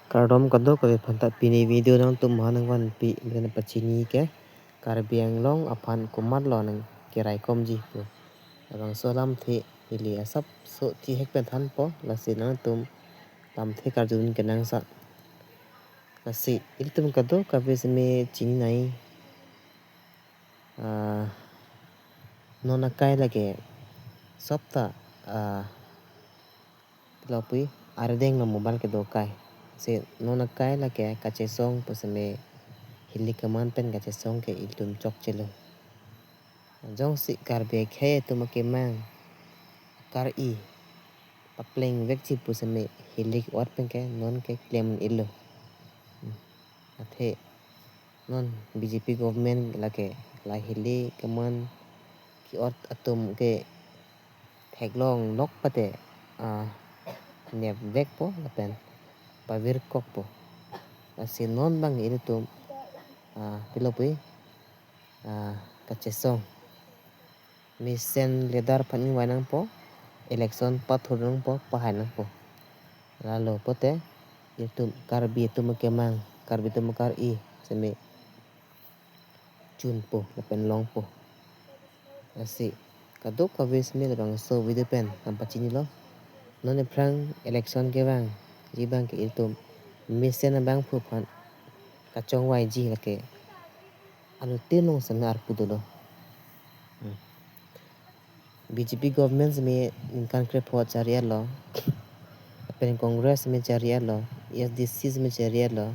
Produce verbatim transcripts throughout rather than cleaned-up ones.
Kardom kadokave aphanta, pini video nangtum aphan nangvanpi, nangpachini ke Karbi Anglong aphan komatlo nangkeraikomji pu. Labangso alamthe ili asapso thihek pen thanpo, lasi nangtum lamthe karjudun kenangsot. Lasi ilitum kadokave seme chininei, ah, non akai lake sopta, ah, pilo pu, arideng lo mobile kedo akai. Si non akai lake kachesong pu seme, hili keman pen kachesong ke ilitum chokchelo. Jongsi Karbi akhei atum akemang kar-i papleng vekji pu seme, hili ke-ot pen ke non ke klem ilo. Hmm. Athe non B J P government lake la hili keman ke-ot atum ke theklonglok pute, ah, nepvekpo lapen pavirkokpo. Lasi non bang ilitum, ah, pilo pu, ah, kachesong mesen leader aphan ingvai nangpo, election pathur nangpo, pahai nangpo. Lalo pute ilitum Karbi atum akemang, Karbi atum akar-i seme chunpo lapen longpo. Lasi kadokave seme labangso video pen nangpachinilo. Non aphrang election kevangji abang ke ilitum mesen abangphu aphan kachongvaiji lake anuttin along seme arpu dolo. Hmm. B J P government seme ningkan krepho chari-etlo, lapen Congress seme chari-etlo, A S D C seme chari-etlo,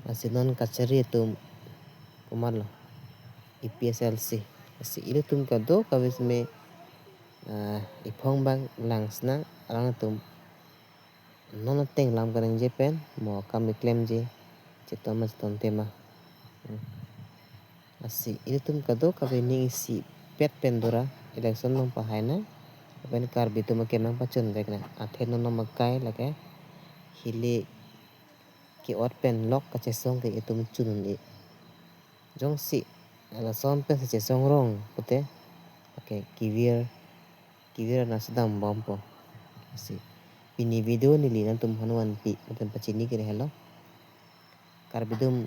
lasi non kachari atum komatlo, A P H L C. Lasi ilitum kadokave seme, ah, iphong bang langsna, alangtum non ateng lam kaningje pen mo kam keklemji, cheton ma cheton tema. Hmm. Lasi ilitum kadokave ning isipet pen dora, election nangpahai nang, lapen Karbi atum akemang pachunvek nang. Athe non non akai lake hili ke-ot pen lok kachesong ke itum chun un-e. Jongsi lason pensi chesong rong pute, okay, kevir, kevir nangsedam bompo. Lasi pini video neli nangtum aphan vanpi, nangtum pachini ke lahelo. Karbi atum,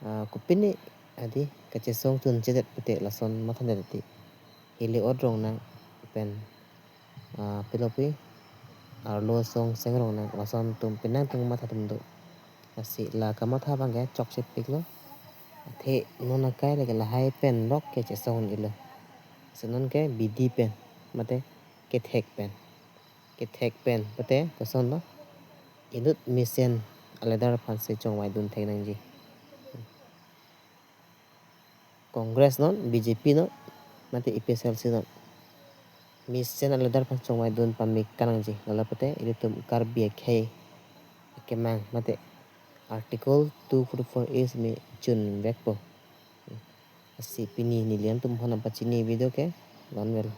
ah, kopine adi kachesong chunchedet pute lason mathadet ati, hili ke-ot rong nang pen, ah, pilo pu, arlo song seng rong nang, lason atum penang atum matha atum do. Lasi la kamatha abang ke chokchepiklo. Athe non akai lake lahai pen lok ke chesong un-elo. Si non ke bidi pen, mate kethek pen. Kethek pen pute kosonlo, inut mesen aleader aphansi chongvaidun thek nangji. Congress non, B J P non, mate A P H L C non, mesen aleader aphan chongvaidun pame kanangji. Lalo pute ilitum Karbi akhei akemang mate Article two forty-four A seme chunvekpo. Lasi pini neli nangtum aphan nangpachini video ke la-an vel.